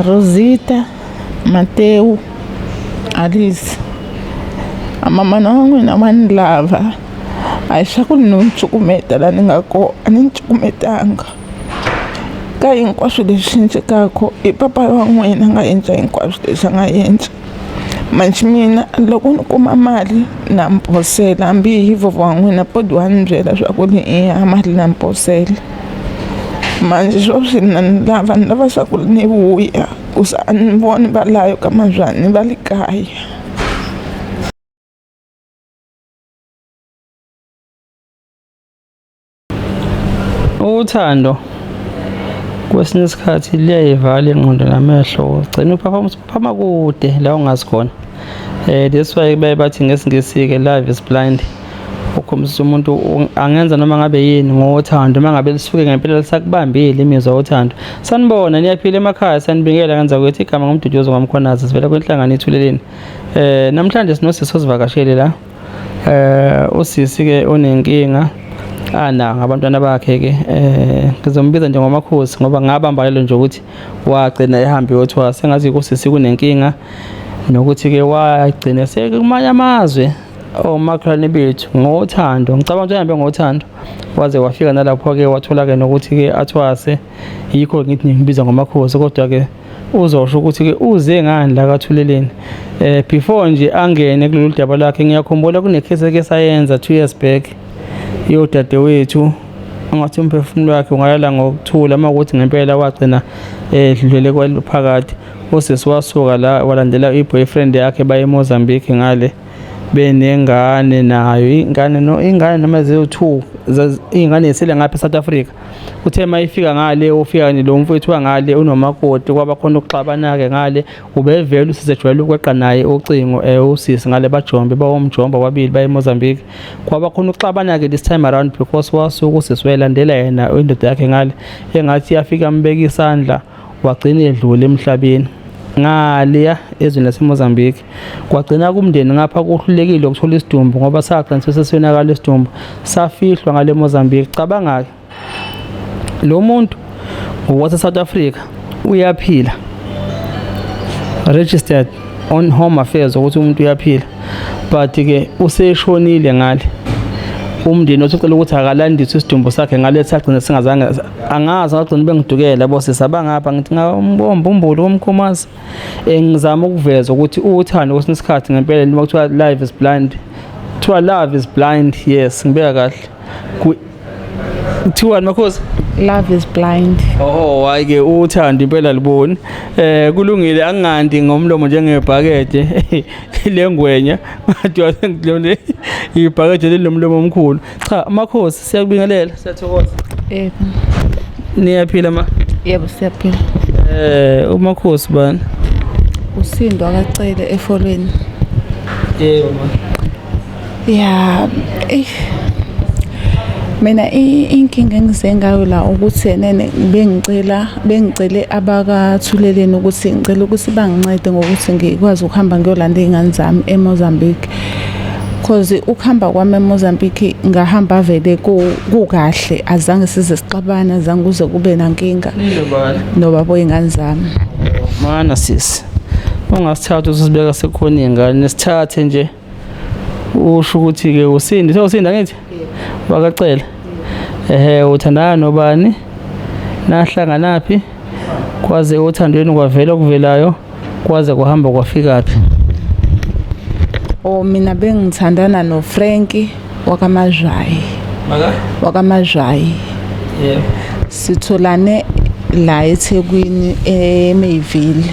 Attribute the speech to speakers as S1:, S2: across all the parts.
S1: Rosita, Mateo, Alice a mamana wa n'wina wa ni lava a hi swa ku ni no cukumeta la ni nga kona a ni cukumetanga ka hinkwaswo leswi endlekaka i papa wa n'wina a nga endla hinkwaswo leswi a nga endla manjhe mina loko ni kuma mali na mi posela hambi hi vovho wa n'wina boti wa ni byela swa ku ni ya mali na mi posela manjhe sweswi na ni lava ni lava swa ku ni vuya ku se a ni voni valayo ka mabyani va le kaya.
S2: Uthando kwesinye isikhathi liyayivala ingqondo namehlo ugcina uphaphama uphaphama kude la ungazi khona. That's why baye bathi ngesiNgisi-ke love is blind. Ukhombisa umuntu angenza noma ngabe yini ngothando uma ngabe lisuke ngempela lisakubambile imizwa yothando. Sanibona niyaphila emakhaya sanibingela ngenza ukuthi igama ngumduduzo ngomkhonazi sivela kwinhlangano ithuleleni. Namhlanje sinosisi osivakashele la. Usisi ke unenkinga ana ngabantwana bakhe ke ngizombiza nje ngomakhosi ngoba ngabamba lelo nje ukuthi wagcina ehambe yothwasa sengathi kusisi kunenkinga nokuthi ke wagcina sekumanye amazwe omakhelwane bethu ngothando ngicabanga ukuthi uhambe ngothando waze wafika nalapho ke wathola ke nokuthi ke athwase yikho ngithi ngibiza ngomakhosi kodwa ke uzosho ukuthi ke uze ngani la kathuleleni before nje angene kulolu daba lakhe ngiyakhumbula kunekhesi eke sayenza 2 years back yodadewethu angathi umphefumulo wakhe ungalala ngokuthula uma ukuthi ngempela wagcina edlulele kweliphakade usisi wasuka la walandela i-boyfriend yakhe baye eMozambique ngale benengane nayo ingane no ingane noma ziwu-2 ingane yesele ngapha eSouth Africa uthe uma ifika ngale ufika lo mfowethu wangale unomakoti kwaba khona ukuxabana-ke ngale ubevele usisejwayele ukweqa naye ucingo usisi ngale bajombe bawomjomba babili baye eMozambique kwaba khona ukuxabana-ke this time around because wasuka usisi wayelandela yena indoda yakhe ngale engathi yafika ambeka isandla wagcina edlule emhlabeni ngaliya ezweni laseMozambique kwagcina kumndeni ngapha kuhlulekile ukuthola isidumbu ngoba sagcina sesiyonakala isidumbu safihlwa ngale Mozambique cabanga-ke lo muntu ngowase South Africa uyaphila registered on home affairs ukuthi umuntu uyaphila but ke useshonile ngale umndeni othi ucela ukuthi akalandiswe isidumbu sakhe ngale sagcina singazange angazi ngagcina bengidukela bosisi abangapha ngithi ngawumbumbulu womkhomazi engizama ukuveza ukuthi uthando kwesinye isikhathi ngempela noma kuthiwa life is blind kuthiwa love is blind yes ngibeka kahle kuthiwani makhosi
S1: love is blind
S2: oh hayi ke uthando impela liboni kulungile angandi ngomlomo njengebhakede lengwenya kodwa sengilone ibhakede linomlomo omkhulu cha makhosi siyakubingelela siyathokoza
S1: yebo
S2: niyaphila ma
S1: yebo siyaphila
S2: umakhosi bani
S1: usindo akacele efolweni
S2: yebo ma
S1: ya mina inkinga engize ngayo la ukuthi nene bengicela bengicele abakathuleleni ukuthi ngicela ukuthi bangincede ngokuthi ngikwazi ukuhamba ngiyolanda iy'ngane zami eMozambique cause ukuhamba kwami eMozambique ngahamba vele kukahle azange size sixabane azange kuze kube nankinga nobaba oy'ngane zami
S2: mana sisi ungasithatha usibeka sekhona iy'ngane sithathe nje usho ukuthi ke usindi sewusinda ngithi wakacela ehe uthandana nobani nahlanganaphi kwaze othandweni kwavela okuvelayo kwaze kuhamba kwafikaphi
S1: Oh mina bengithandana noFrank wakaMazwayi
S2: maka
S1: wakaMazwayi
S2: yebo
S1: sitholane la eThekwini eMayville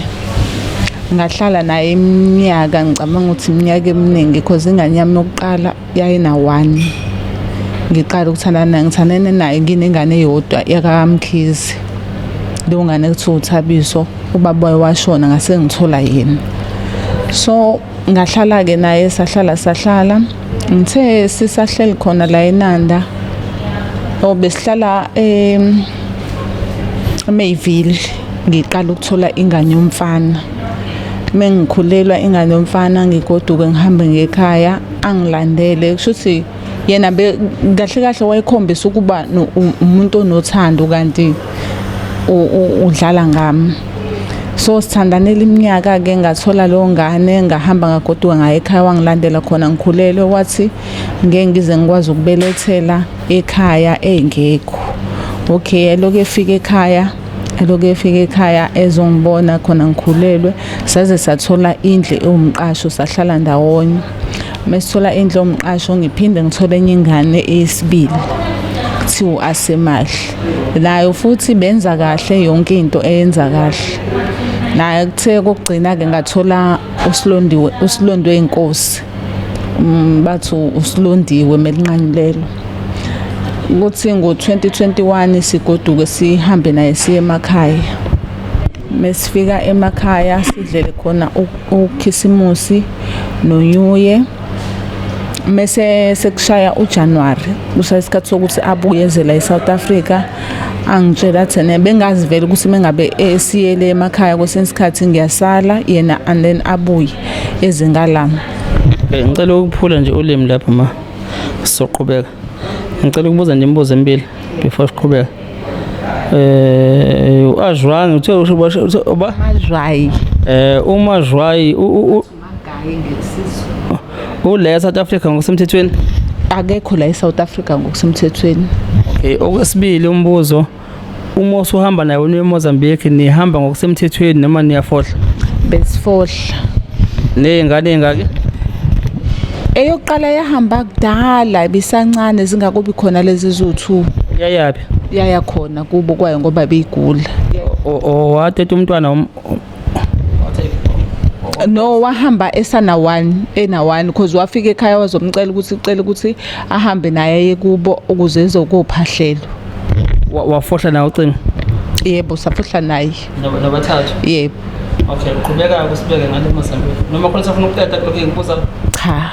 S1: ngahlala naye iminyaka ngicabanga ukuthi iminyaka eminingi because ingane yami yokuqala yayina 1 ngiqala ukuthandana naye ngithandane naye nginengane eyodwa yakamkhize leyo ngane kuthiwa uThabiso ubaba wayo washona ngase ngithola yena so ngahlala-ke naye sahlala sahlala ngithe sisahleli khona la eNanda oh besihlala eMayville ngiqala ukuthola ingane yomfana mengikhulelwa ingane yomfana ngigoduke ngihambe ngekhaya angilandele kusho ukuthi yena kahle kahle wayekhombisa ukuba umuntu onothando kanti udlala ngami. So sithandanela iminyaka ke, ngathola leyo ngane, ngahamba ngagoduka ngaye ekhaya, wangilandela khona ngikhulelwe, wathi ngeke ngize ngikwazi ukubelethela ekhaya engekho. Okay, elokhu efika ekhaya, elokhu efika ekhaya ezongibona khona ngikhulelwe, saze sathola indlu ewumqasho, sahlala ndawonye. Mesithola indlu ewumqasho, ngiphinde ngithole enye ingane eyesibili, kuthiwa Asemahle. Nayo futhi benza kahle yonke into, eyenza kahle naye. Kuthe kokugcina-ke ngathola uSilondiwe, uSilondwe inkosi, bathi uSilondiwe melinqanyulelwe ukuthi ngo-2021 sigoduke sihambe naye siye emakhaya. Mesifika emakhaya sidlele khona uKhisimusi noNew Year. Mese sekushaya uJanuary, kushaya isikhathi sokuthi abuye eze la eSouth Africa. Angitshela athi ene bengazi vele ukuthi mengabe esiyele emakhaya kwesinye isikhathi ngiyasala yena and then abuye eze ngalami.
S2: Okay, ngicela ukuphula nje ulimi lapho ma sizoqhubeka. Ngicela ukubuza nje imibuzo emibili before siqhubeka. UAjwani uthe usho uba
S1: Mazwayi.
S2: UMazwayi ule South Africa ngokusemthethweni?
S1: Akekho la eSouth Africa ngokusemthethweni.
S2: Okay, okwesibili umbuzo, uma usuhamba naye uye eMozambique, nihamba ngokusemthethweni noma niyafohla?
S1: Besifohla.
S2: Nezingane ezingaki?
S1: Eyokuqala yahamba kudala, ibisancane, zingakubi khona lezi ziwu-2.
S2: Yayaphi?
S1: Yaya khona kubo kwayo ngoba beyigula.
S2: Wateta umntwana
S1: No, wahamba esana 1, ena 1, because wafika ekhaya wazomcela ukuthi ucela ukuthi ahambe naye aye kubo ukuze ezokophahlelwa.
S2: Wafohla nawe ucingo?
S1: Yebo, safohla naye.
S2: Nobathathu?
S1: Yebo.
S2: Okay, qhubeka kusibeke ngale Mozambique. Noma khona safuna ukuqeda kulokhu engibuza?
S1: Cha.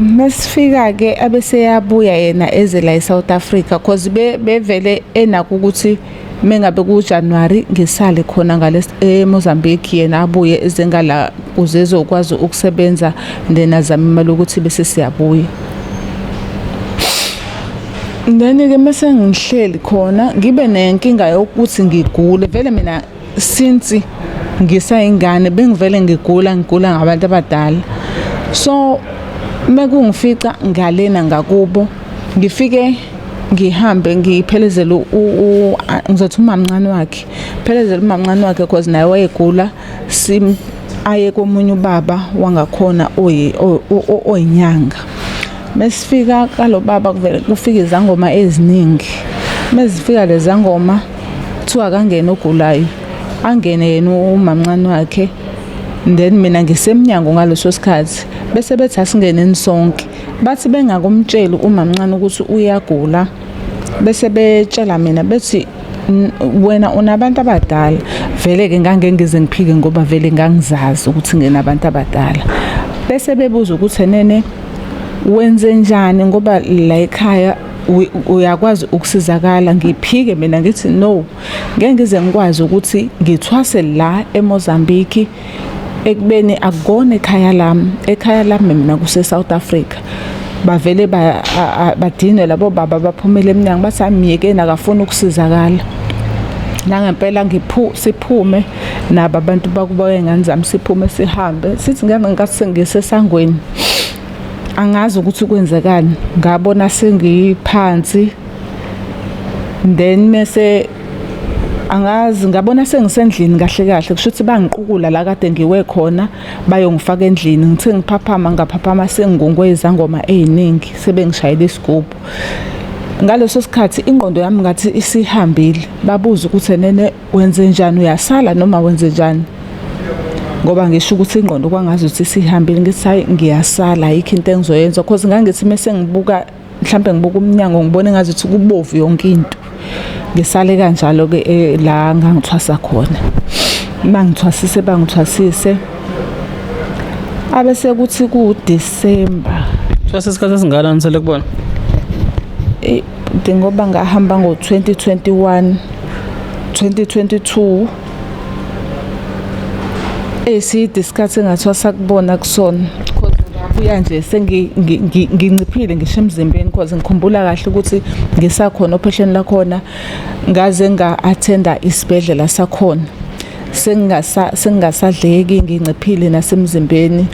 S1: Mesifika ke abese yabuya yena eze la eSouth Africa, cause bevele enakho ukuthi mengabe ku January ngisale khona ngale eMozambique, yena abuye eze ngala kuze ezokwazi ukusebenza, then azame imali ukuthi bese siyabuya. Then ke mase ngihleli khona ngibe nenkinga yokuthi ngigule vele mina. Since ngisayingane bengivele ngigula, ngigula ngabantu abadala. So mekungifica ngalena ngakubo, ngifike ngihambe ngiphelezele, ngizothi umamncane wakhe, phelezele umamncane wakhe cause naye wayegula, sim aye komunye ubaba wangakhona oyinyanga. Mesifika kalo baba kuvele kufika izangoma eziningi. Mezifika lezangoma kuthiwa akangene ogulayo, angene yena umamncane wakhe, then mina ngisemnyango ngaleso sikhathi, bese bethi asingeneni sonke. Bathi bengakumtsheli umamncane ukuthi uyagula, bese betshela mina bethi, "Wena unabantu abadala." Vele-ke ngange ngize ngiphike ngoba vele ngangizazi ukuthi ngenabantu abadala. Bese bebuza ukuthi enene wenze njani ngoba la ekhaya uyakwazi ukusizakala. Ngiphike mina ngithi no, ngeke ngize ngikwazi ukuthi ngithwase la eMozambique ekubeni akukona ekhaya lami, ekhaya lami mina kuse South Africa. Bavele badinwe labo baba, baphumele eminyango bathi amyekeni, akafuni ukusizakala. Nangempela ngiphu siphume nabo abantu bakubo ngane zami, siphume sihambe, sithi ngenkathi sengisesangweni angazi ukuthi kwenzekani, ngabona sengiphansi, then mese angazi ngabona sengisendlini kahle kahle, kusho ukuthi bangiqukula la kade ngiwe khona bayongifaka endlini. Ngithe ngiphaphama, ngaphaphama sengingungwe izangoma eziningi, sebengishayela isigubhu. Ngaleso sikhathi ingqondo yami ngathi isihambile. Babuza ukuthi nene wenze njani, uyasala noma wenze njani, ngoba ngisho ukuthi ingqondo kwangazi ukuthi isihambile. Ngithi hayi, ngiyasala, ayikho into engizoyenza, cause ngangithi mese ngibuka mhlambe ngibuka umnyango ngibone ngazi ukuthi kubovu yonke into. Ngisale kanjalo ke la ngangithwasa khona. Bangithwasise, bangithwasise, abese kuthi ku December.
S2: Thwasa isikhathi esingakanani sele kubona?
S1: Ngoba ngahamba ngo-2021, 2022, eside isikhathi engathwasa kubona kusona, cause ngabuya nje senginciphile ngisho emzimbeni, cause ngikhumbula kahle ukuthi ngisakhona ophehlweni lakhona ngaze nga-attenda isibhedlela sakhona. Sengingasa sengingasadleki nginciphile nasemzimbeni.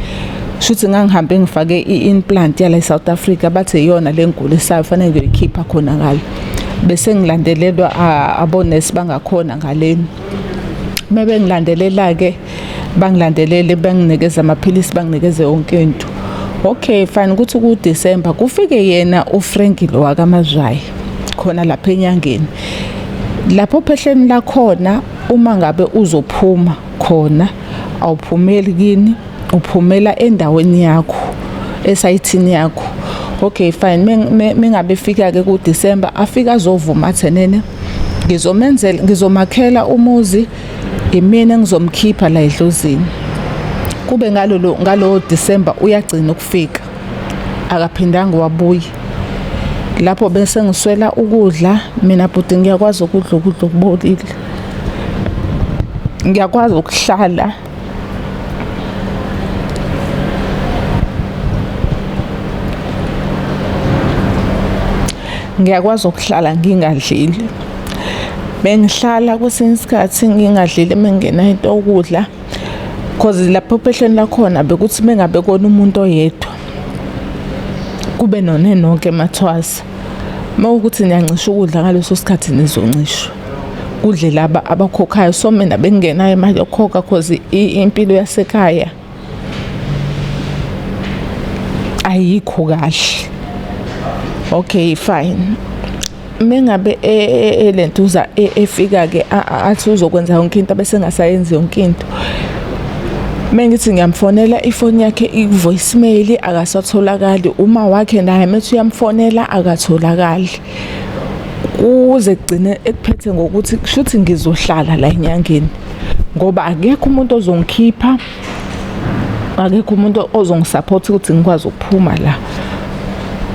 S1: Shuthi ngangihambe ngifake i-implant yala eSouth Africa bathe iyona lengulisayo fanele ngiyoyikhipha khona ngale. Bese ngilandelelwa abonesi bangakhona ngaleni. Mebengilandelela-ke bangilandelele banginikeza amaphilisi banginikeze yonke into. Okay fine kuthi ku-December kufike yena uFrank lo wakaMazwayi khona lapha enyangeni. Lapho phehleni lakhona uma ngabe uzophuma khona awuphumeli kini uphumela endaweni yakho esayithini yakho. Okay fine mengabe fika ke ku December afika azovuma athenene ngizomenzela ngizomakhela umuzi imina engizomkhipha la edlozini. Kube ngalolo ngalowo December uyagcina ukufika akaphindanga wabuya. Lapho bese ngiswela ukudla mina bhuti ngiyakwazi ukudla ukudla okubolile. Ngiyakwazi ukuhlala ngiyakwazi ukuhlala ngingadlile. Bengihlala kwesinye isikhathi ngingadlile mengingenayo into yokudla cause lapho ophehlweni lakhona bekuthi mengabe kona umuntu oyedwa kube none nonke emathwasa. Mawukuthi niyancisha ukudla ngaleso sikhathi nizoncishwa. Kudle laba abakhokhayo so mina bengingenayo imali yokukhokha cause impilo yasekhaya ayikho kahle. Okay fine. Mengabe elentuza efika ke athi uzokwenza yonke into bese engasayenzi yonke into. Mengithi ngiyamfonela ifoni yakhe iku-voicemail akasatholakali, uma wakhe naye methi uyamfonela akatholakali. Kuze kugcine ekuphethe ngokuthi kushuthi ngizohlala la enyangeni ngoba akekho umuntu ozongikhipha, akekho umuntu ozongi-support ukuthi ngikwazi ukuphuma la.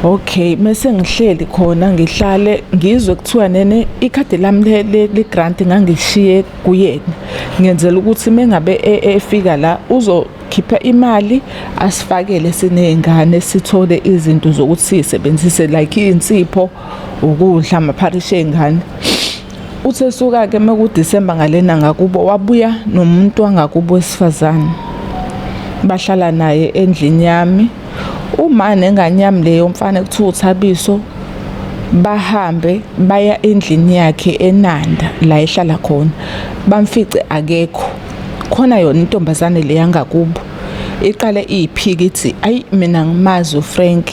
S1: Okay, mese ngihleli khona ngihlale ngizwe kuthiwa nene ikhadi lami le-grant ngangishiye kuyena. Ngenzela ukuthi mengabe efika la uzokhipha imali asifakele siney'ngane sithole izinto zokuthi siy'sebenzise like iy'nsipho, ukudla, amapharishi ey'ngane. Uthe esuka-ke mekuDisemba ngalena ngakubo wabuya nomuntu wangakubo wesifazane. Bahlala naye endlini yami. Uma nengane yami leyo mfana ekuthiwa uThabiso bahambe baya endlini yakhe eNanda la ehlala khona. Bamfice akekho. Khona yona intombazane le yangakubo iqale iyiphika ithi ayi mina ngimazi uFrank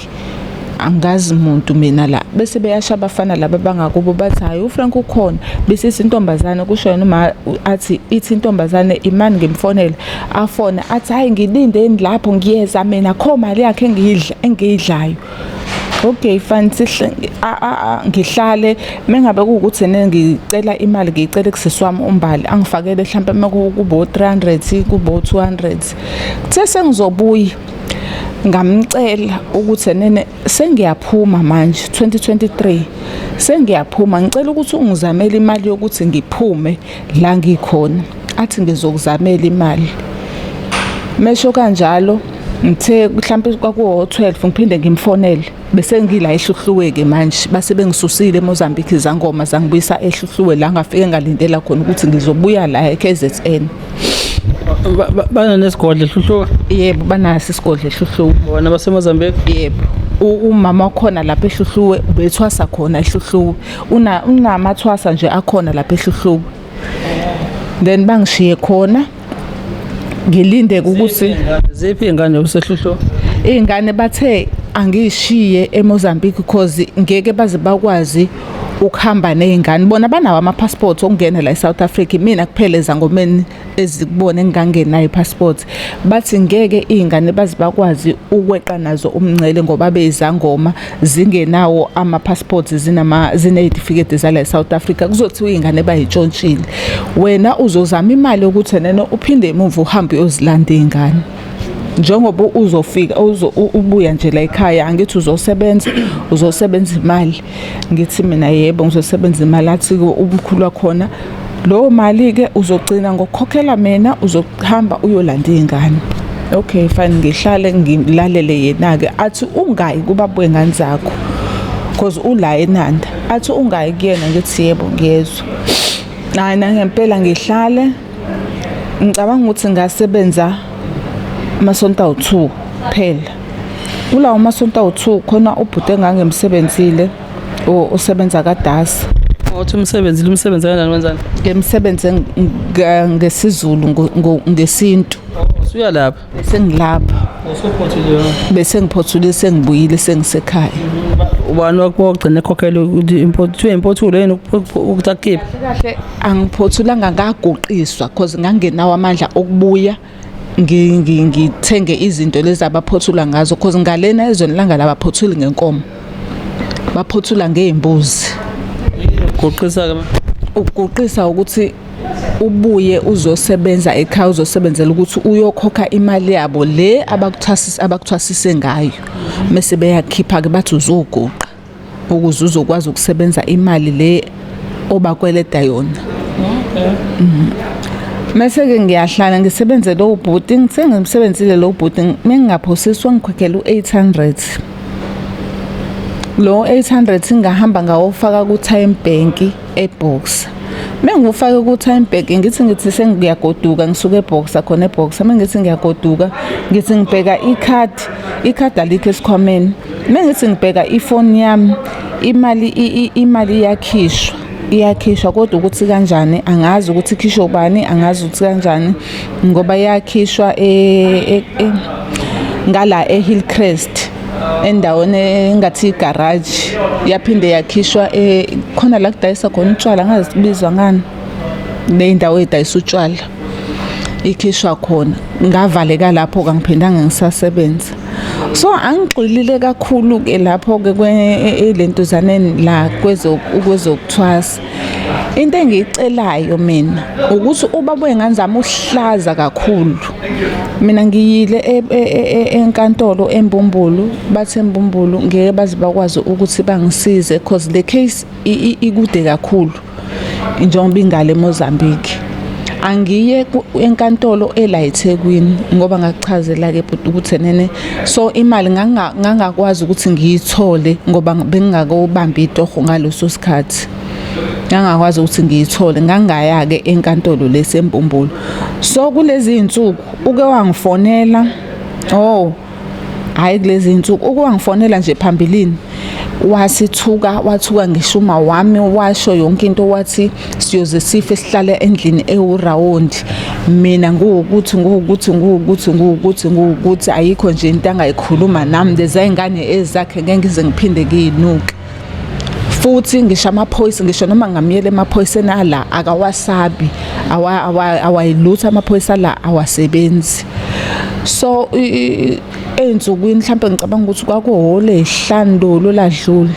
S1: angazi muntu mina la. Bese beyasho abafana laba bangakubo bathi hhayi uFrank ukhona. Bese ithi intombazane kusho yena uma athi ithi intombazane imani ngimfonele afone athi hhayi ngilindeni lapho ngiyeza mina kho mali yakhe engiyidla engiyidlayo. Okay fine ngihlale mengabe kuwukuthi ene ngicela imali ngiyicele kusisi wami uMbali angifakele hlampe mekubo 300 kubo 200. Kuthe sengizobuya ngamcela ukuthi nene sengiyaphuma manje 2023 sengiyaphuma ngicela ukuthi ungizamele imali yokuthi ngiphume la ngikhona. Athi ngizokuzamela imali. Mesho kanjalo ngithe mhlampe kwakuwo 12 ngiphinde ngimfonele bese ngila eHluhluwe-ke manje base bengisusile eMozambique izangoma zangibuyisa eHluhluwe la ngafike ngalindela khona ukuthi ngizobuya la e-KZN.
S2: Bananesigodlo eHluhluwe?
S1: Yebo, banaso isigodlo eHluhluwe.
S2: Bona baseMozambique?
S1: Yebo. Umama wakhona lapha eHluhluwe ubethwasa khona eHluhluwe. Una unamathwasa nje akhona lapha eHluhluwe. Then bangishiye khona ngilinde ukuthi
S2: Ziphi iy'ngane useHluhluwe?
S1: Iy'ngane bathe angiyishiye eMozambique because ngeke baze bakwazi ukuhamba ney'ngane. Bona banawo ama-passport okungena la e-South Africa, imina kuphela ezangomeni ezikubona engingangenayo i-passport. Bathi ngeke iy'ngane baze bakwazi ukweqa nazo umngcele ngoba beyizangoma zingenawo ama-passport zinama ziney'tifiketi zala e-South Africa. Kuzothiwa iy'ngane bayitshontshile. Wena uzozama imali yokuthi nene uphinde emuva uhambe uyozilanda iy'ngane. Njengoba uzofika ubuya nje la ekhaya angithi uzosebenza uzosebenza imali. Ngithi mina yebo ngizosebenza imali athi umkhulu wakhona lowo mali-ke uzogcina ngokukhokhela mina uzohamba uyolanda iy'ngane. Okay fine ngihlale ngilalele yena-ke athi ungayi kubaba wey'ngane zakho cause ula eNanda. Athi ungayi kuyena ngithi yebo ngiyezwa. Hhayi nangempela ngihlale. Ngicabanga ukuthi ngasebenza amasonto awu-2 kuphela. Kulawo masonto awu-2 khona ubhuti engangimsebenzile osebenza kaDasa.
S2: Uthi umsebenzile, umsebenzi kanjani, wenzani?
S1: Ngimsebenze ngesiZulu, ngesintu.
S2: Usuya lapha?
S1: Bese ngilapha.
S2: Usuphothulile?
S1: Bese ngiphothulile, sengibuyile, sengisekhaya.
S2: Ubani wakugcina ekhokhela ukuthi kuthiwe impothulo yini ukuthi akukhiphe?
S1: Kahle angiphothulanga, ngaguqiswa cause ngangenawo amandla okubuya ngithenge izinto lezi abaphothula ngazo, cause ngalena ezweni langa labaphothuli ngenkomo, baphothula ngey'mbuzi.
S2: Guqisa-ke ma?
S1: Ukuguqisa ukuthi ubuye uzosebenza ekhaya, uzosebenzela ukuthi uyokhokha imali yabo le abakuthwasise ngayo, mese beyakhipha-ke bathi uzoguqa ukuze uzokwazi ukusebenza imali le obakweleta yona. Mese-ke ngiyahlala ngisebenze lowo bhuti, ngithe ngimsebenzile lowo bhuti, mengingaphosisi wangikhokhela u-800. Lo 800 ngahamba ngawufaka ku-Time Bank eBoxer. Mengiwufake ku-Time Bank, ngithi sengiyagoduka, ngisuke eBoxer, khona eBoxer. Mengithi ngiyagoduka, ngithi ngibheka ikhadi, ikhadi alikho esikhwameni. Mengithi ngibheka ifoni yami, imali imali iyakhishwa, iyakhishwa kodwa ukuthi kanjani angazi, ukuthi ikhishwe ubani angazi, ukuthi kanjani ngoba iyakhishwa ngala eHillcrest, endaweni engathi igarage, yaphinde yakhishwa khona la kudayisa khona utshwala, angazi kubizwa ngani le indawo edayisa utshwala, ikhishwa khona. Ngavaleka lapho, kangiphindanga ngisasebenza. So angigxilile kakhulu ke lapho ke elentuzaneni la kwezokuthwasa. Into engiyicelayo mina ukuthi ubaba wengane zami uhlaza kakhulu. Mina ngiyile enkantolo eMbumbulu, bathi eMbumbulu ngeke baze bakwazi ukuthi bangisize cause le case ikude kakhulu njengoba ingale eMozambique. Angiye enkantolo ela eThekwini ngoba ngakuchazela ke bhuti ukuthi nene so imali ngangakwazi ukuthi ngiyithole ngoba bengingakobambi itoho ngaleso sikhathi, ngangakwazi ukuthi ngiyithole, ngangaya ke enkantolo lesembumbulu. So kulezi insuku uke wangifonela, oh hayi, kulezi insuku uke wangifonela nje phambilini, wasithuka, wathuka ngisho uma wami, washo yonke into, wathi siyoze sife sihlale endlini ewurawundi, mina nguwukuthi nguwukuthi nguwukuthi nguwukuthi nguwukuthi, ayikho nje into angayikhuluma nami, leza ingane ezakhe ngeke ngize ngiphinde ngiyinuke futhi. Ngisho amaphoyisa, ngisho noma ngamyela emaphoyiseni ala, akawasabi, awayilutho amaphoyisa la, awasebenzi. So ey'nsukwini mhlawumbe ngicabanga ukuthi kwakuhhole ey'hlanu lolu ladlula,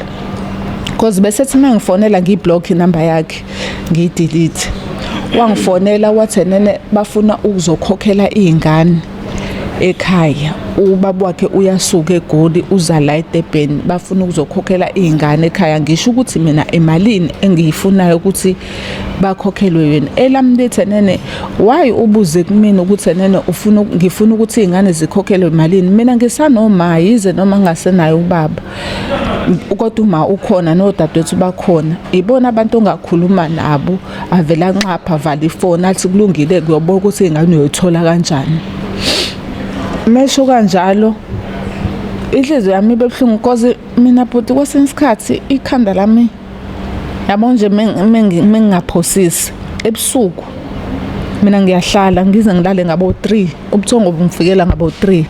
S1: cause bese thi uma ngifonela ngiyiblock inamba yakhe, ngiyidelete. Wangifonela wathi nene bafuna ukuzokhokhela iy'ngane ekhaya, ubaba wakhe uyasuka eGoli uza la eDurban, bafuna ukuzokhokhela iy'ngane ekhaya. Ngisho ukuthi mina emalini engiyifunayo ukuthi bakhokhelwe yena, elami lithi nene why ubuze kumina ukuthi nene ufuna ngifuna ukuthi iy'ngane zikhokhelwe malini, mina ngisanoma yize noma ngingasenayo ubaba, kodwa uma ukhona nodadewethu bakhona, ibona abantu ongakhuluma nabo. Avela nxapha, vala ifoni, athi kulungile, kuyoboka ukuthi ingane uyoyithola kanjani. Mesho kanjalo inhliziyo yami ibe buhlungu cause mina bhuti kwesinye isikhathi ikhanda lami, yabo nje, mengingaphosisi ebusuku mina ngiyahlala ngize ngilale ngabo 3, ubuthongo bungifikela ngabo 3.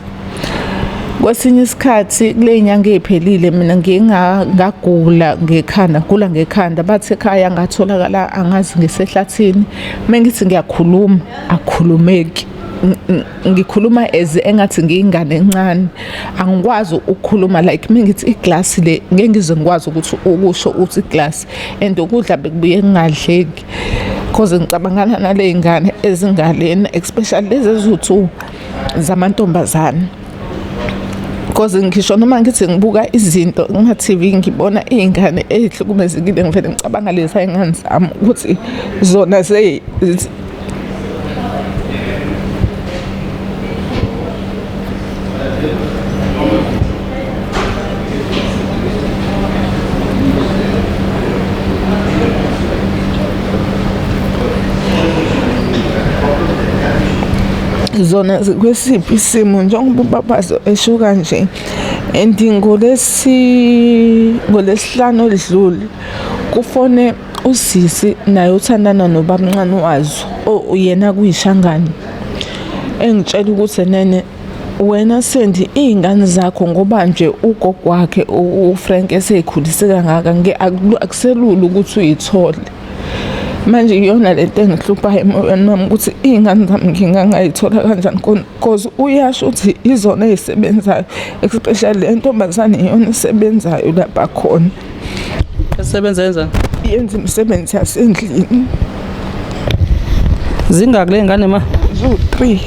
S1: Kwesinye isikhathi kule nyanga ey'phelile mina ngike ngagula ngekhanda, ngigula ngekhanda, bathi ekhaya ngatholakala angazi ngisehlathini. Mengithi ngiyakhuluma akukhulumeki, ngikhuluma as engathi ngiyingane encane, angikwazi ukukhuluma, like mengithi iglasi le ngeke ngize ngikwazi ukuthi ukusho ukuthi iglasi, and ukudla bekubuye kungadleki cause ngicabangana nale y'ngane ezingalena, especially lezi eziwu-two zamantombazane, cause ngisho noma ngithi ngibuka izinto kuma-TV ngibona iy'ngane ey'hlukumezekile, ngivele ngicabanga lezi y'ngane zami ukuthi zona Zona zikwesiphi isimo njengoba ubabazo esho kanje and ngolesihlanu oludlule kufone usisi naye uthandana nobamncane wazo yena kuyishangane engitshela ukuthi nene wena Sandy iy'ngane zakho ngoba nje ugogo wakhe uFrank eseyikhulise kangaka akuselula ukuthi uyithole. Manje iyona lento engihluphayo emoyeni wami ukuthi iy'ngane zami ngingangayithola kanjani cause uyasho ukuthi izona ey'sebenzayo especially le ntombazane iyona esebenzayo lapha khona.
S2: Esebenza yenzani?
S1: Yenza imisebenzi yasendlini.
S2: Zingaki le ngane ma?
S1: Ziwu-three.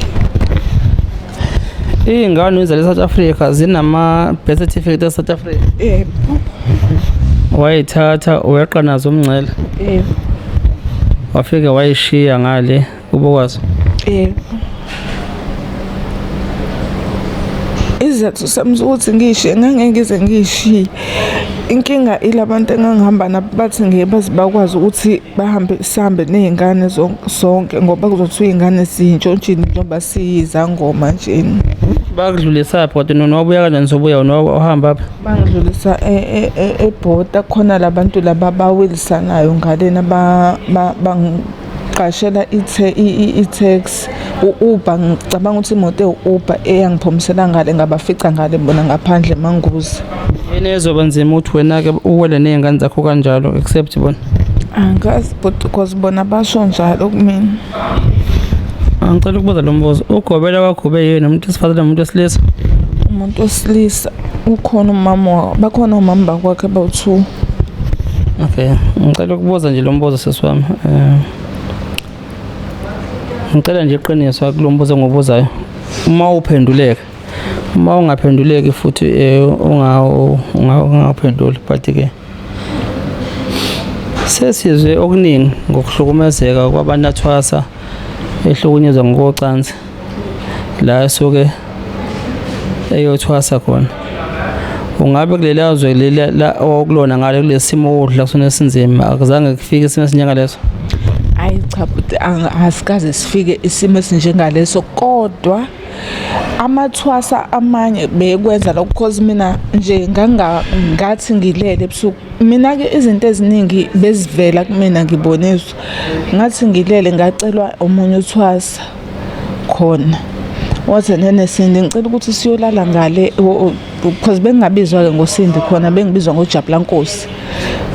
S2: Iy'ngane ezale South Africa zinama-birth certificate e-South Africa.
S1: Yebo.
S2: Wayithatha weqa nazo umngcele.
S1: Yebo.
S2: Wafike wayishiya ngale kubo kwazo.
S1: Yebo. Isizathu sami sokuthi ngiyishiye ngangeke ngize ngiyishiye. Inkinga ilabantu engangihamba nabo bathi ngeke baze bakwazi ukuthi bahambe sihambe ney'ngane sonke ngoba kuzothiwa iy'ngane siyintshontshile njengoba siyizangoma njena.
S2: Bakudlulisaphi kodwa nona wabuya kanjani sobuya wena wahamba phi?
S1: Bangidlulisa ebhoda khona labantu laba abawilisanayo ngalena bangiqashela i-taxi u-Uber ngicabanga ukuthi imoto ewu-Uber eyangiphomisela ngale ngabafica ngale bona ngaphandle manguza.
S2: Yini ezoba nzima ukuthi wena-ke uwele ney'ngane zakho kanjalo except bona?
S1: Angazi but because bona basho njalo kumina.
S2: Angicela ukubuza lo mbuzo. Ugobela wakho ube yini umuntu wesifazane nomuntu wesilisa?
S1: Umuntu wesilisa ukhona umama bakhona omama bakwakhe bawu-two.
S2: Okay, ngicela ukubuza nje lo mbuzo sisi wami. Ngicela nje iqiniso kulo mbuzo engiwubuzayo. Uma uphenduleka, uma ungaphenduleki futhi ungawuphenduli but ke sesizwe okuningi ngokuhlukumezeka kwabanathwasa ehlukunyezwa ngokocansi la esuke eyothwasa khona. Ungabe kuleliya zwe leli la okulona ngale kulesimo odla kusona esinzima akuzange kufike isimo esinjengaleso?
S1: Hayi cha bhuti, asikaze sifike isimo esinjengaleso kodwa amathwasa amanye bekwenza lokho cause mina nje ngangathi ngilele ebusuku. Mina-ke izinto eziningi bezivela kumina ngiboniswa. Ngathi ngilele ngacelwa omunye uthwasa khona. Wathi nene Sindi ngicela ukuthi siyolala ngale because bengingabizwa-ke ngoSindi khona bengibizwa ngoJabula Nkosi.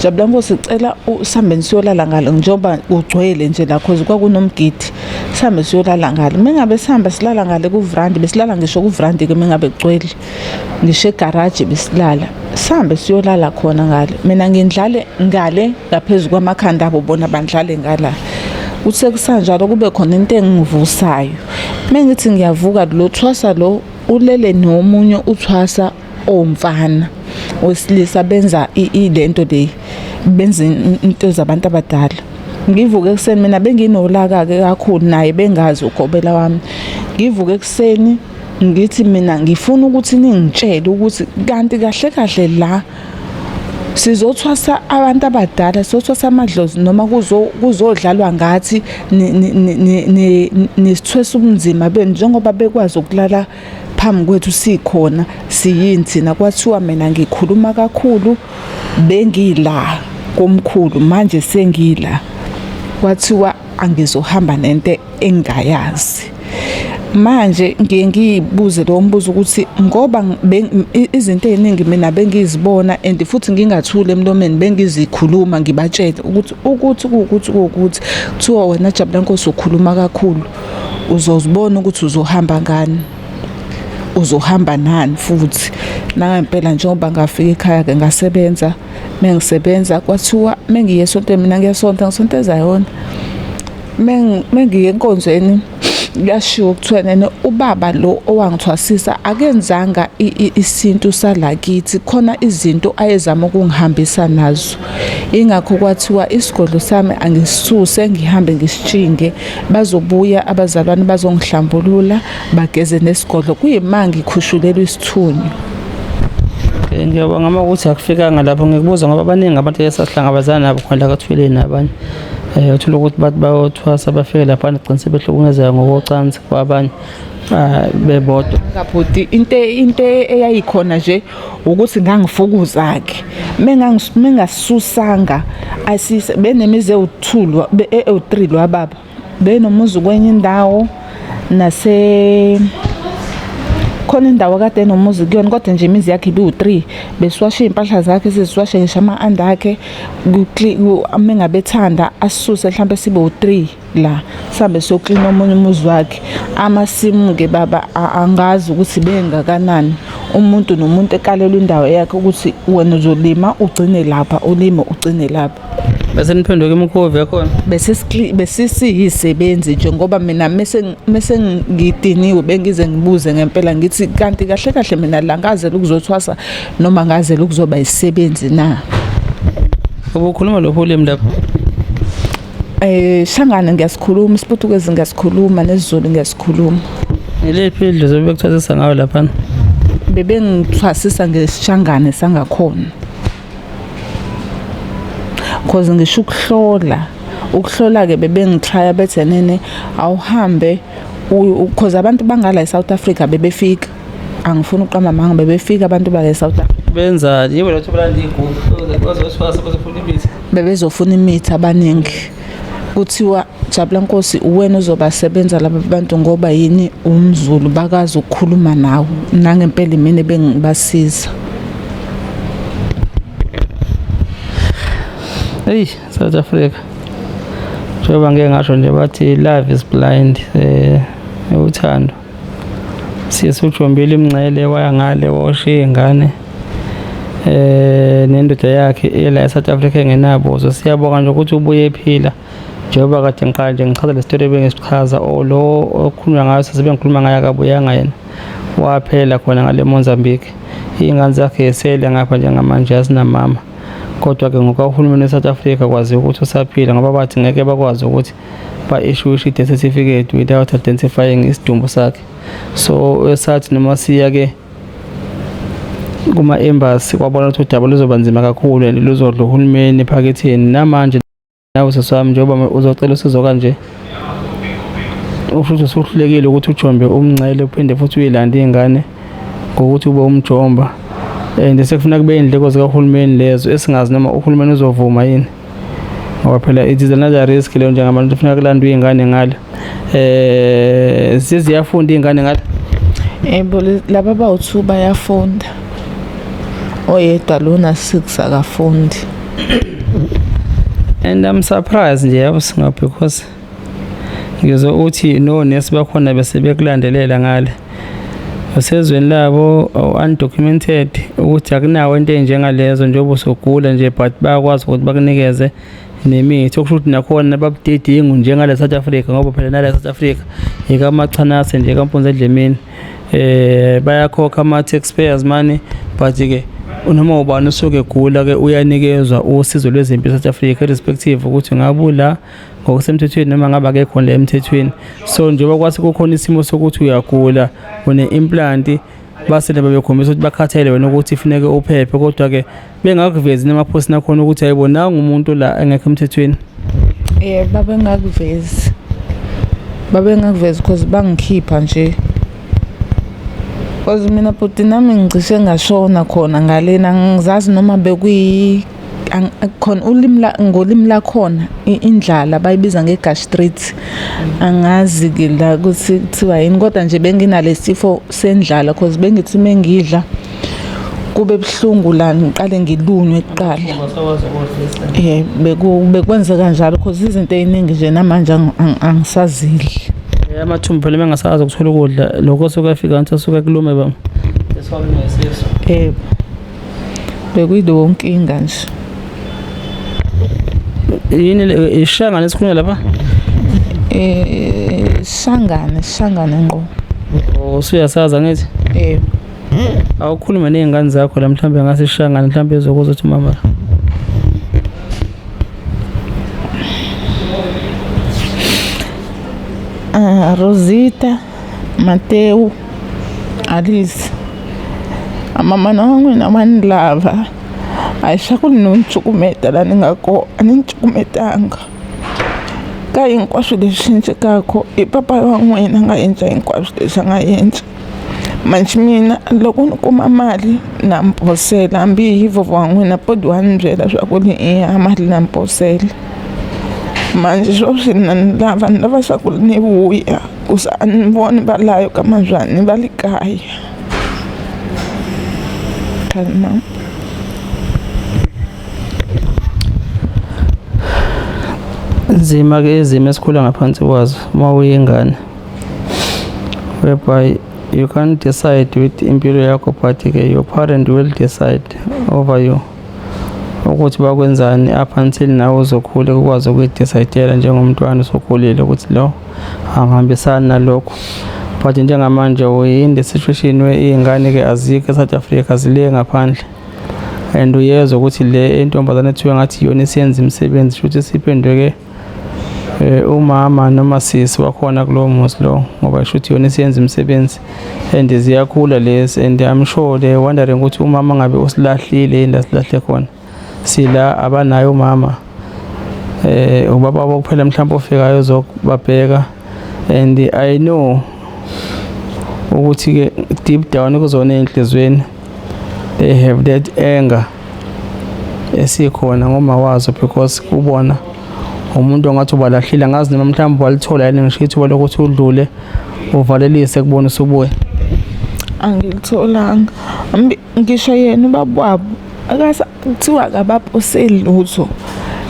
S1: Jabula Nkosi cela sihambe siyolala ngale njengoba kugcwele nje la cause kwakunomgidi. Sihambe siyolala ngale. Mengabe sihamba silala ngale kuvrandi besilala ngisho kuvrandi ke mengabe kugcwele. Ngisho egaraji besilala. Sihambe siyolala khona ngale. Mina ngindlale ngale ngaphezu kwamakhanda abo bona bandlale ngala. Kuthe kusanjalo kube khona into engivusayo. Mengithi ngiyavuka lo thwasa lo ulele nomunye uthwasa owumfana wesilisa benza ilento le benza into zabantu abadala. Ngivuke ekuseni mina benginolaka-ke kakhulu naye bengazi ugobela wami. Ngivuke ekuseni ngithi mina ngifuna ukuthi ningitshele ukuthi kanti kahle kahle la sizothwasa abantu abadala sizothwasa amadlozi noma kuzodlalwa ngathi nisithwesa ubunzima benu njengoba bekwazi ukulala phambi kwethu sikhona siyini thina. Kwathiwa mina ngikhuluma kakhulu bengila komkhulu manje sengila, kwathiwa angizohamba nento engingayazi. Manje ngiye ngiyibuze lo mbuzo ukuthi ngoba izinto ey'ningi mina bengizibona and futhi ngingathuli emlomeni bengizikhuluma ngibatshele ukuthi ukuthi kuwukuthi kuwukuthi kuthiwa wena Jabula Nkosi ukhuluma kakhulu uzozibona ukuthi uzohamba ngani uzohamba nani futhi. Nangempela njengoba ngafika ekhaya-ke ngasebenza mengisebenza kwathiwa mengiye esontweni mina ngiyasonta ngisonta eZayoni. Mengiye enkonzweni kuyashiwo kuthiwa nene ubaba lo owangithwasisa akenzanga isintu salakithi khona izinto ayezama ukungihambisa nazo. Ingakho kwathiwa isigodlo sami angisisuse ngihambe ngisitshinge bazobuya abazalwane bazongihlambulula bageze nesigodlo kuyima ngikhushulelwa isithunywa.
S2: Ngiyabonga uma ukuthi akufikanga lapho ngikubuza ngoba baningi abantu esahlangabezana nabo khona la kaThweleni nabanye. Uthola ukuthi bathi bayothwasa bafike laphana gcina sebehlukumezeka ngokocansi kwabanye bebodwa.
S1: Ngabhuti into eyayikhona nje ukuthi ngangifukuza-ke mengasusanga asise benemizi ewu-2 ewu-3 lwababa benomuzi kwenye indawo nase khona indawo kade enomuzi kuyona kodwa nje imizi yakhe ibiwu-3 besiwashe iy'mpahla zakhe siziwashe ngisho ama-anda akhe mengabe ethanda asisuse mhlawumbe sibe u-3 la sihambe siyoklina omunye umuzi wakhe. Amasimu-ke baba angazi ukuthi bengakanani, umuntu nomuntu ekalelwa indawo yakhe ukuthi wena uzolima ugcine lapha, ulime ugcine lapha.
S2: Bese niphenduka imikhovi yakhona.
S1: Bese besisiyisebenzi nje ngoba mina mese ngidiniwe bengize ngibuze ngempela ngithi kanti kahle kahle mina la ngazela ukuzothwasa noma ngazela ukuzoba isisebenzi na.
S2: Ubukhuluma lokho ulimi lapho.
S1: Shangane ngiyasikhuluma, isiPutukezi ngiyasikhuluma nesiZulu ngiyasikhuluma.
S2: Yiliphi idlozi ebekuthwasisa ngayo laphana?
S1: Bebengithwasisa ngesishangane sangakhona. Cause ngisho ukuhlola, ukuhlola-ke bebengitraya bethi nene awuhambe cause abantu bangala e-South Africa bebefika. Angifuni ukuqamba amanga bebefika abantu bala e-South Africa.
S2: Benzani? Yibo lotho balanda iy'gubhu bazothwasa bazofuna imithi.
S1: Bebezofuna imithi abaningi. Kuthiwa Jabula Nkosi uwena ozobasebenza laba bantu ngoba yini umZulu bakazi ukukhuluma nawe. Nangempela imina ebengibasiza.
S2: Eyi South Africa. Njengoba ngike ngasho nje bathi love is blind uthando. Siye sujombile imngcele waya ngale washiya iy'ngane nendoda yakhe ela eSouth Africa engenabuzo. Siyabonga nje ukuthi ubuye ephila njengoba kade ngiqala nje ngichaza le story ebengisichaza o lo okhulunywa ngayo sesibe ngikhuluma ngaye akabuyanga yena waphela khona ngale Mozambique. Iy'ngane zakhe yesele ngapha njengamanje azinamama. Kodwa-ke ngokahulumeni we-South Africa kwaziwa ukuthi usaphila ngoba bathi ngeke bakwazi ukuthi ba-issue i-death certificate without identifying isidumbu sakhe. So esathi noma siya-ke kuma-embassy kwabona ukuthi udaba luzoba nzima kakhulu and luzodla uhulumeni ephaketheni. Namanje nawe sisi wami njengoba uzocela usizo kanje usho ukuthi usuhlulekile ukuthi ujombe umngcele uphinde futhi uyilande iy'ngane ngokuthi ube umjomba and sekufuna kube iy'ndleko zikahulumeni lezo esingazi noma uhulumeni uzovuma yini ngoba phela it is another risk leyo njengamanje kufuneka kulandwe iy'ngane ngale ziyafunda iy'ngane ngale.
S1: Yebo, laba abawu-2 bayafunda. Oyedwa lona 6 akafundi.
S2: And I'm surprised nje yabo singa because ngizwe uthi no nesi bakhona bese bekulandelela ngale usezweni labo undocumented ukuthi akunawo into enjengalezo njengoba usugula nje but bayakwazi ukuthi bakunikeze nemithi okusho ukuthi nakhona babudidingu njengale South Africa ngoba phela nale South Africa ikamachanase nje kampunzi edlemini bayakhokha ama taxpayers money but ke noma ubani usuke egula ke uyanikezwa usizo lwezempilo South Africa irrespective ukuthi ngabe ula ngokusemthethweni noma ngabe akekho la emthethweni. So njengoba kwase kukhona isimo sokuthi uyagula une-implant base babekhombisa ukuthi bakhathele wena ukuthi funeke uphephe kodwa-ke bengakuvezi nemaphosini akhona ukuthi hayibo nangu umuntu la engekho emthethweni.
S1: Babengakuvezi. Babengakuvezi cause bangikhipha nje. Cause mina bhuti nami ngicishe ngashona khona ngalena angizazi noma bekuyi khona ulimi la ngolimi lakhona indlala bayibiza nge-gastritis. Angazi-ke la ukuthi kuthiwa yini kodwa nje benginalesifo sendlala cause bengithi mengidla kube buhlungu la ngiqale ngilunywe kuqala. Bekwenzeka njalo cause izinto ey'ningi nje namanje angisazidli.
S2: Amathumbu phela mengasakwazi ukuthola ukudla lokho osuke efika ngathi osuke kulume baba.
S1: Yebo. Bekuyileyo nkinga nje.
S2: Yini ishangane esikhulunywa lapha?
S1: Shangane, Shangane ngqo.
S2: Usuyasazi angithi?
S1: Yebo.
S2: Awukhulume ney'ngane zakho la mhlawumbe ngase ishangane mhlawumbe ezokuzwa ukuthi mama.
S1: Rosita, Mateo, Alice. Mama wa n'wina wa ni lava. A hi swa ku no ni cukumeta laha ni nga kona, a ni ni cukumetanga. Ka hinkwaswo leswi cincekaka i papa wa n'wina a nga endla hinkwaswo leswi a nga endla. Manjhe mina loko ni kuma mali na mi posela hambi hi vovho wa n'wina boti wa ni byela swa ku ni ya mali na mi posela. Manjhe sweswi na ni lava ni lava swa ku ni vuya ku se a ni voni va layo ka Mabyani va le kaya.
S2: Nzima-ke izimo esikhula ngaphansi kwazo uma uyingane whereby you can't decide with impilo yakho but-ke your parent will decide over you ukuthi bakwenzani up until nawe uzokhula ukwazi ukuyidecide-ela njengomntwana usukhulile ukuthi lo angihambisani nalokhu. But njengamanje we in the situation where iy'ngane-ke azikho e-South Africa zile ngaphandle and uyezwa ukuthi le intombazane ethiwe ngathi iyona isiyenza imisebenzi shuthi siphenduke umama noma sisi wakhona kulowo muzi lowo ngoba shuthi iyona isiyenza imisebenzi and ziyakhula lezi and I'm sure they wondering ukuthi umama ngabe usilahlile yini la silahle khona sila abanayo umama ubaba wabo kuphela mhlawumbe ofikayo uzobabheka and I know ukuthi ke deep down kuzona enhlizweni they have that anger esikhona ngoma wazo because kubona umuntu ongathi ubalahlile angazi noma mhlawumbe walithola yini ngisho ithuba lokuthi udlule uvalelise kubona usubuya.
S1: Angilitholanga ngisho yena ubaba wabo akasa kuthiwa akabaposeli lutho.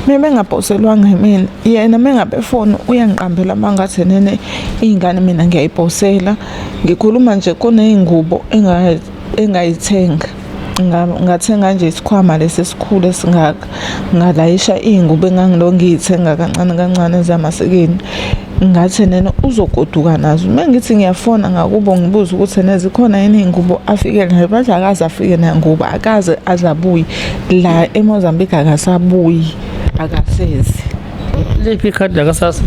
S1: Uma bengaposelwanga yimina yena uma ngabe efona uyangiqambela amanga athi nene iy'ngane mina ngiyayiposela. Ngikhuluma nje kuney'ngubo engayithenga ngathenga nje isikhwama lesi esikhulu esingaka ngalayisha iy'ngubo engangilokhu ngiy'thenga kancane kancane zamasekeni. Ngathi nene uzogoduka nazo. Uma ngithi ngiyafona ngakubo ngibuze ukuthi ene zikhona yini iy'ngubo afike nazo, bathi akaze afike nangubo, akaze aze abuye. La eMozambique akasabuyi, akasezi.
S2: Liphi ikhadi lakaSASSA?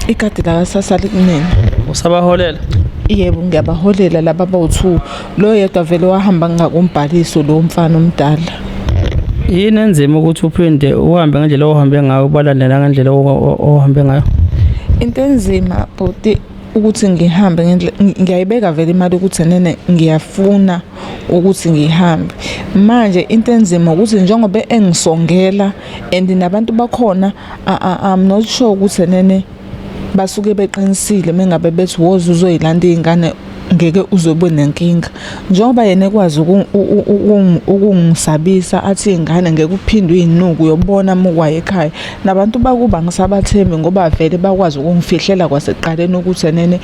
S1: Ikhadi lakaSASSA likumina.
S2: Usabaholela?
S1: Yebo, ngiyabaholela laba abawu-two. Lo yedwa vele wahamba ngingakumbhaliso lo mfana omdala.
S2: Yini enzima ukuthi uphinde uhambe ngendlela ohambe ngayo ubalandela ngendlela ohambe ngayo?
S1: Into enzima bhuti ukuthi ngihambe ngendlela ngiyayibeka vele imali ukuthi nene ngiyafuna ukuthi ngihambe. Manje into enzima ukuthi njengoba engisongela and nabantu bakhona I'm not sure ukuthi nene basuke beqinisile mengabe bethi woza uzoyilanda iy'ngane ngeke uzobe nenkinga. Njengoba yena ekwazi ukungisabisa athi iy'ngane ngeke uphinde uy'nuke uyobona uma ukwaya ekhaya. Nabantu bakubo angisabathembi ngoba vele bakwazi ukungifihlela kwasekuqaleni ukuthi enene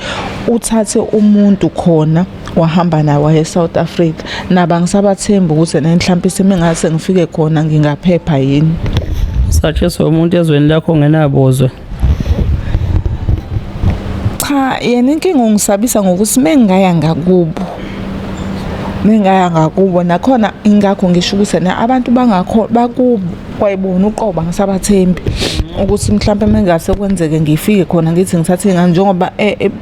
S1: uthathe umuntu khona wahamba naye waya e-South Africa. Nabo angisabathembi ukuthi enene mhlampe semingase ngifike khona ngingaphepha yini.
S2: Satshiswa umuntu ezweni lakho ongenabuzwe.
S1: Cha, yena inkinga ungisabisa ngokuthi mengingaya ngakubo, mengingaya ngakubo nakhona ingakho ngisho ukuthi ena abantu bangakho bakubo kwayibona uqobo angisabathembi ukuthi mhlampe mengase kwenzeke ngifike khona ngithi ngithathe iy'ngane njengoba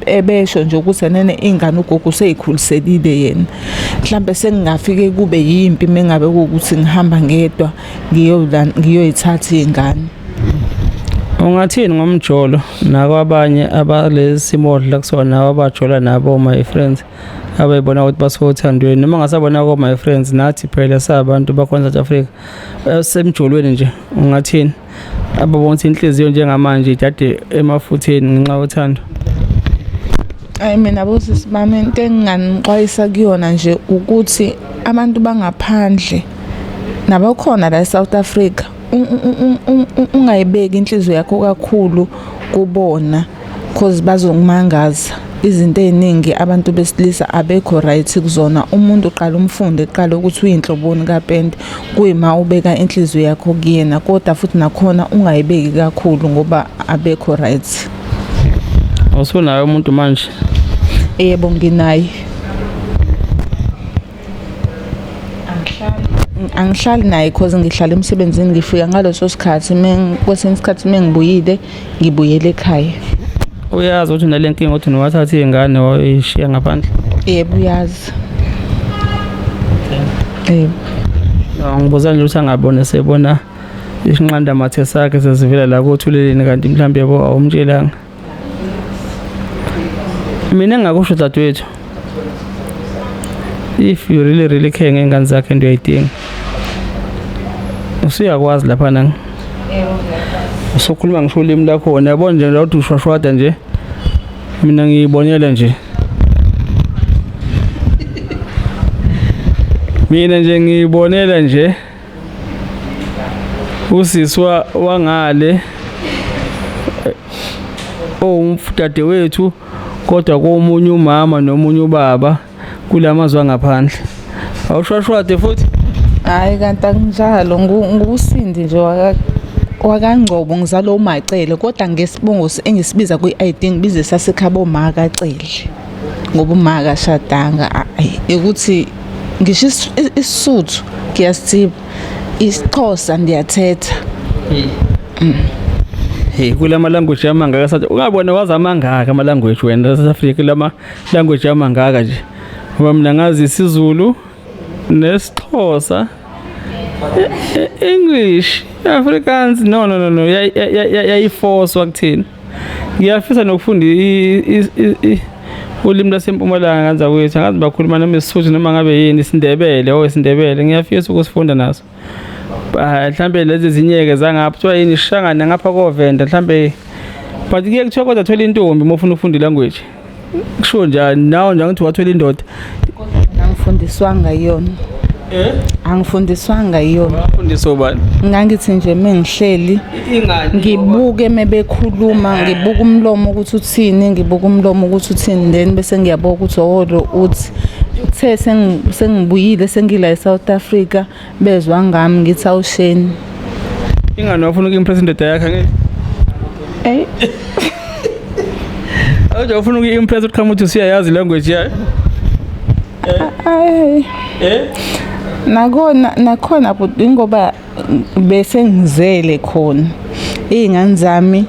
S1: ebesho nje ukuthi enene iy'ngane ugogo usey'khuliselile yena. Mhlampe sengingafike kube yimpi mengabe kuwukuthi ngihamba ngedwa ngiyoyithatha iy'ngane.
S2: Ungathini ngomjolo nakwabanye abalesi simo odlula kusona nawe abajola nabo my friends abayibona ukuthi basothandweni noma ngasabona ko my friends nathi phela sabantu bakhona South Africa semjolweni nje ungathini ababona ukuthi inhliziyo njengamanje idade emafutheni ngenxa yothando?
S1: Ayi mina bosisi bami into enginganixwayisa kuyona nje ukuthi abantu bangaphandle nabakhona la eSouth Africa ungayibeki inhliziyo yakho kakhulu kubona cause bazokumangaza izinto ey'ningi abantu besilisa abekho right kuzona. Umuntu uqala umfunde kuqala ukuthi uyinhloboni kapende kuyima ubeka inhliziyo yakho kuyena, kodwa futhi nakhona ungayibeki kakhulu ngoba abekho right.
S2: Usunaye umuntu manje?
S1: Yebo nginaye. Angihlali naye cause ngihlala emsebenzini ngifika ngaleso sikhathi kwesinye isikhathi mengibuyile ngibuyele ekhaya.
S2: Uyazi ukuthi unale nkinga ukuthi nowathatha iy'ngane wayishiya ngaphandle?
S1: Yebo uyazi. Yebo.
S2: Ngibuza nje ukuthi angabona sebona Isinqanda mathe sakhe sesivela la kothuleleni kanti mhlawumbe yabo awumtshelanga. Mina engakusho dadewethu, if you really really care ngey'ngane zakhe into uyayidinga, usuyakwazi laphana usukhuluma ngisho ulimi lakhona, yabona nje la uthi ushwashwada nje, mina ngiyibonela nje, mina nje ngiyibonela nje usisi wangale owumdadewethu kodwa komunye umama nomunye ubaba kulamazwe angaphandle. Awushwashwade futhi?
S1: Hayi kanti akunjalo, ngusindi nje wakaNgcobo, ngizalwa uMacele, kodwa ngesibongo engisibiza kwi-ID ngibize sasekhabo MakaCele, ngoba uma akashadanga. Ukuthi ngisho isiSuthu ngiyasithiba, isiXhosa ndiyathetha.
S2: Hey, kulama language amangaka sathi ungabona wazi amangaka ama language wena South Africa, lama language amangaka nje. Ngoba mina ngazi isiZulu nesiXhosa, English, Afrikaans, no no no no, yayifoswa kuthina. Ngiyafisa nokufunda ulimi lwasempumalanga kanzakwethu, angazi bakhuluma noma isiSuthu noma ngabe yini, isiNdebele, oh isiNdebele ngiyafisa ukusifunda naso. Mhlambe lezi zinyeke zangapha kuthiwa yini ishangane ngapha koVenda mhlambe, but kuye kuthiwa kodwa thola intombi uma ufuna ukufunda ilanguage, kusho njani nawe nje angithi wathola indoda?
S1: Angifundiswanga yona.
S2: Eh?
S1: Angifundiswanga yona.
S2: Wafundiswa ubani?
S1: Ngangithi nje mengihleli
S2: Ingani
S1: ngibuke mebekhuluma, ngibuka umlomo ukuthi uthini, ngibuka umlomo ukuthi uthini, then bese ngiyabuka ukuthi oh lo uthi. Kuthe sengibuyile sengila eSouth Africa, bezwa ngami ngithi awusheni.
S2: Ingani wafuna uku-impress indoda yakhe angeke?
S1: Ey.
S2: Awuje ufuna uku-impress uqhamuka uthi usuyayazi language yayo.
S1: Ay.
S2: Eh?
S1: Nakona nakhona bhuti, ingoba bese ngizele khona iy'ngane zami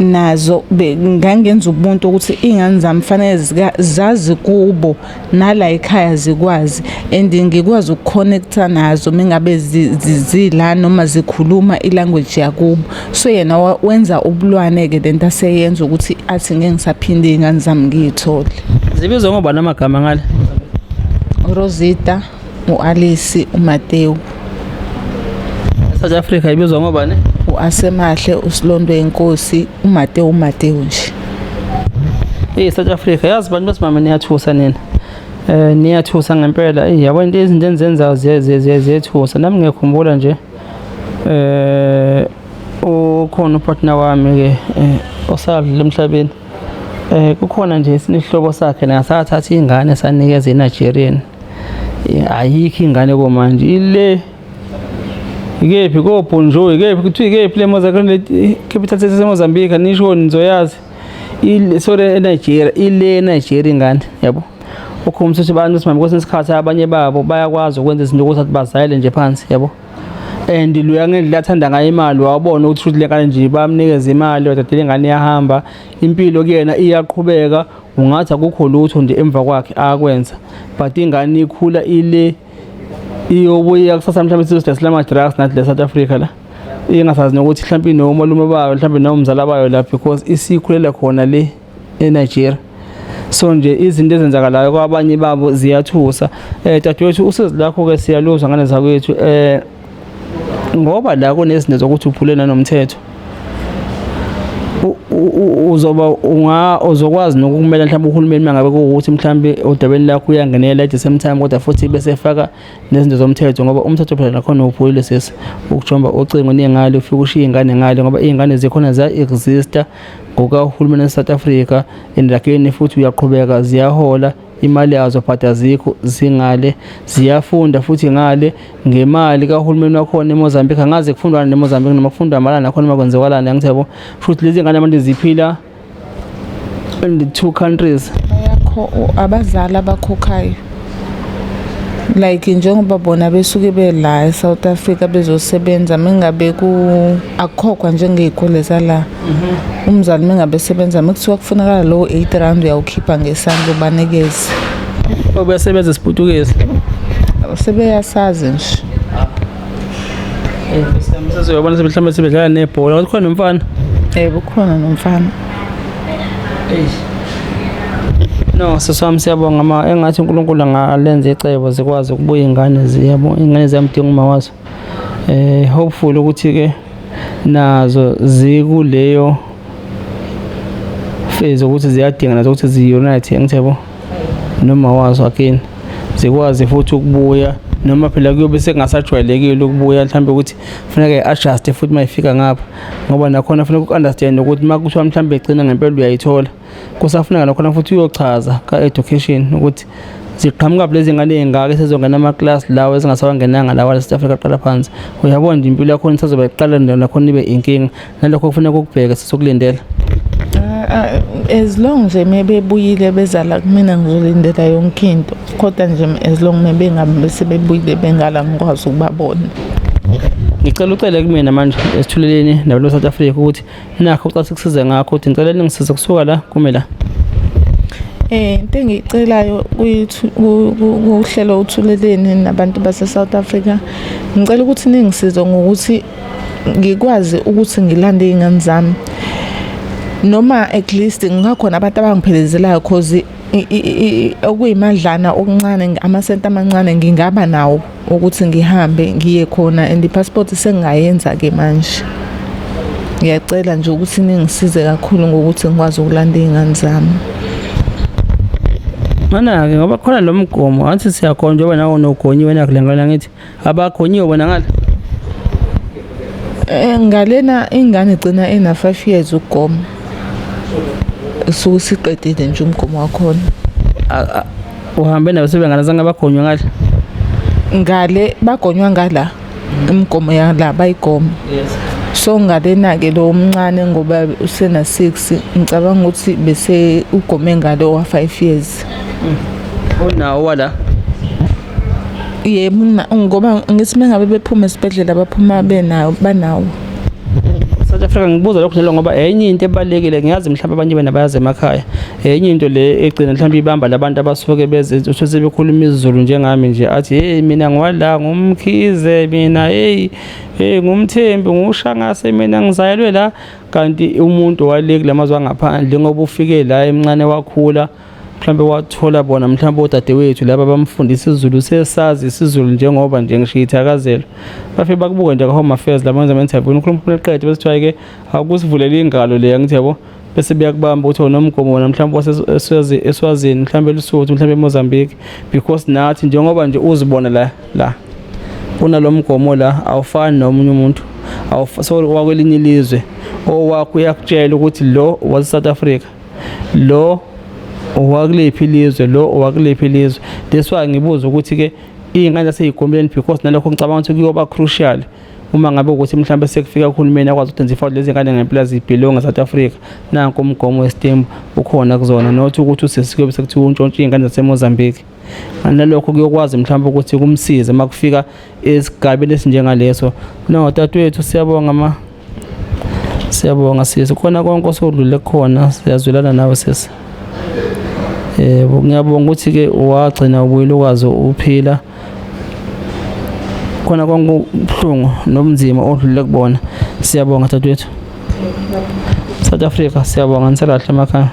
S1: nazo ngangenza ubuntu ukuthi iy'ngane zami fanele zazi kubo nala ekhaya zikwazi, and ngikwazi ukuconnecta nazo mingabe zila noma zikhuluma ilanguage yakubo. So yena wenza ubulwane-ke lento aseyenza ukuthi athi ngeke ngisaphinde iy'ngane zami ngiy'thole.
S2: Zibizwa ngobani amagama ngale?
S1: uRosita, u-Alice, uMateo.
S2: South Africa ibizwa ngobani?
S1: U-Asemahle, uSilondwe inkosi, uMateo, uMateo nje.
S2: Eh, South Africa, yazi bantu besimame niyathusa nina. Eh, niyathusa ngempela. Eh, yabo into izinto enizenzayo ziyethusa. Nami ngiyakhumbula nje eh ukhona upartner wami ke osadlula emhlabeni. Kukhona nje esinye isihlobo sakhe nasathatha ingane sanikeza iNigerian. Ayikho ingane komanje ile ikephi koBhonjo, ikephi kuthiwa ikephi le Mozambique, capital city seMozambique, nisho nizoyazi. Sorry, eNigeria, ile eNigeria ingane yabo. Ukhombisa ukuthi abantu besimame kwesinye isikhathi abanye babo bayakwazi ukwenza izinto ukuthi bazayele nje phansi yabo. And luya ngendlela athanda ngayo imali, wabona ukuthi futhi le ngane nje bayamnikeza imali, wadadela ingane iyahamba, impilo kuyena iyaqhubeka, ungathi akukho lutho nje emva kwakhe akwenza, but ingane ikhula ile iyobuya kusasa mhlawumbe sizosidayisela ama-drugs nathi le South Africa la, ingasazi nokuthi mhlawumbe inomalume bayo, mhlawumbe nomzala bayo la, because isikhulela khona le eNigeria. So nje izinto ezenzakalayo kwabanye babo ziyathusa. Dadewethu, usizi lakho ke siyaluzwa ngane zakwethu, ngoba la kunezinto zokuthi uphule nanomthetho, uzoba unga uzokwazi nokumela mhlawumbe uhulumeni mangabe kuwukuthi mhlawumbe odabeni lakho uyangenela at the same time, kodwa futhi bese efaka nezinto zomthetho, ngoba umthetho phela nakhona uphulile sisi, ukujomba ucingo nengale ufike ushiye ingane ngale, ngoba iy'ngane zikhona ziya-exista ngokahulumeni wase-South Africa, and again futhi uyaqhubeka ziyahola imali yazo, but azikho zingale, ziyafunda futhi ngale ngemali kahulumeni wakhona eMozambique. Angazi kufundwa neMozambique noma kufundwa malana nakhona uma kwenzekalani, angithi yabo, futhi lezi ngane manje ziphila in the two countries.
S1: Bayakho abazali abakhokhayo, like njengoba bona besuke bela eSouth Africa bezosebenza, mengabe ku akukhokhwa njengey'kole zala, umzali mengabe esebenza, mekuthiwa kufunakala lowo 8 rand, uyawukhipha ngesandla ubanikeze.
S2: Obesebenza isiPutukezi?
S1: Sebeyasazi nje.
S2: Eh, Sesiyobona mhlawumbe sebedlala nebhola. Kukhona nomfana.
S1: Yebo, ukhona nomfana.
S2: No, sisi wami, siyabonga ma, engathi uNkulunkulu angalenza icebo zikwazi ukubuya ingane ziyabo, ingane ziyamdinga uma wazo. Hopefully ukuthi ke nazo zikuleyo phase ukuthi ziyadinga nazo ukuthi zi-unite, ngithi yabo, noma wazo again zikwazi futhi ukubuya, noma phela kuyobe sekungasajwayelekile ukubuya, mhlawumbe ukuthi kufuneka i-adjust futhi uma ifika ngapha, ngoba nakhona funeka uku-understand ukuthi uma kuthiwa mhlawumbe egcina ngempela uyayithola, kusafuneka nakhona futhi uyochaza ka-education ukuthi ziqhamuka lezi ngane ey'ngaka esezongena amaklasi lawo ezingasawangenanga lawa la South Africa aqala phansi. Uyabona nje impilo yakhona isazoba iqala nakhona ibe inkinga, nalokho kufuneka ukubheke sisokulindela.
S1: As long nje mebebuyile bezala kumina, ngizolindela yonke into, kodwa nje as long mebengabe sebebuyile bengala, ngikwazi ukubabona.
S2: Ngicela ucele kumina manje esithuleleni nabantu South Africa ukuthi nakho ucela sikusize ngakho, ukuthi ngicela ningisize kusuka la kume la.
S1: Into engiyicelayo kuhlelo uThuleleni nabantu base South Africa, ngicela ukuthi ningisize ngokuthi ngikwazi ukuthi ngilande iy'ngane zami, noma at least ngingakhona abantu abangiphelezelayo, cause okuyimadlana okuncane, amasenti amancane ngingaba nawo ukuthi ngihambe ngiye khona, and i-passport sengingayenza-ke manje. Ngiyacela nje ukuthi ningisize kakhulu ngokuthi ngikwazi ukulanda iy'ngane zami.
S2: Mana-ke ngoba khona lo mgomo angithi siyakhona, njengoba nawe unogonyiwe nakho le ngane, angithi abagonyiwe bona ngale.
S1: Ngalena ingane igcina ena 5 years ukugoma. Isuke siqedile nje umgomo wakhona.
S2: Uhambe nabo sebengane zange bagonywe ngale?
S1: Ngale bagonywa ngala, imigomo yala bayigoma. So ngalena-ke lo omncane, ngoba usena 6, ngicabanga ukuthi bese ugome ngalo wa 5 years.
S2: Unawo wala?
S1: Yebo, ngoba ngithi mengabe bephuma esibhedlela baphuma benawo, banawo.
S2: South Africa, ngibuza lokho nalo ngoba enye into ebalulekile, ngiyazi mhlawumbe abanye bena bayazi emakhaya, enye into le egcina mhlawumbe ibamba labantu abasuke beze uthole sebekhuluma isiZulu njengami nje, athi hey, mina ngiwala ngumkhize mina, hey hey, ngumthembi, ngushangase mina, ngizalelwe la, kanti umuntu wale kulamazwe angaphandle ngoba ufike la emncane, wakhula, mhlawumbe wathola bona mhlawumbe odadewethu laba bamfundisa isiZulu, sesazi isiZulu njengoba nje ngisho ithakazelo, bafike bakubuke nje ka-Home Affairs laba benza ama-interview, ukhuluma uqede, bese kuthiwa-ke akusivulela ingalo leya, ngithi yabo, bese beyakubamba ukuthi unomgomo wona mhlawumbe wase-Eswazini, mhlawumbe eLesotho, mhlawumbe eMozambique, because nathi njengoba nje uzibona la la kunalo mgomo la, awufani nomunye umuntu, so wakwelinye ilizwe owakho uyakutshela ukuthi lo wase-South Africa, lo owakuliphi ilizwe, lo owakuliphi ilizwe. That's why ngibuza ukuthi-ke iy'ngane zasey'gomeni, because nalokho ngicabanga ukuthi kuyoba crucial uma ngabe ukuthi mhlawumbe sekufika uhulumeni akwazi ukuthi enze lezi ngane ngempela zibelong South Africa, nanku umgomo wesitembu ukhona kuzona, not ukuthi usisi kuyobe sekuthiwa untshontshe iy'ngane zaseMozambique. Nalokho kuyokwazi mhlawumbe ukuthi kumsize uma kufika esigabeni esinjengaleso. No dadewethu, siyabonga ma, siyabonga sisi, khona konke osudlule khona, siyazwelana nawe sisi. Yebo, ngiyabonga ukuthi-ke wagcina ubuyile ukwazi uphila khona konke ubuhlungu nobunzima odlule kubona. Siyabonga dadewethu. South Africa, siyabonga, nisalahle emakhaya.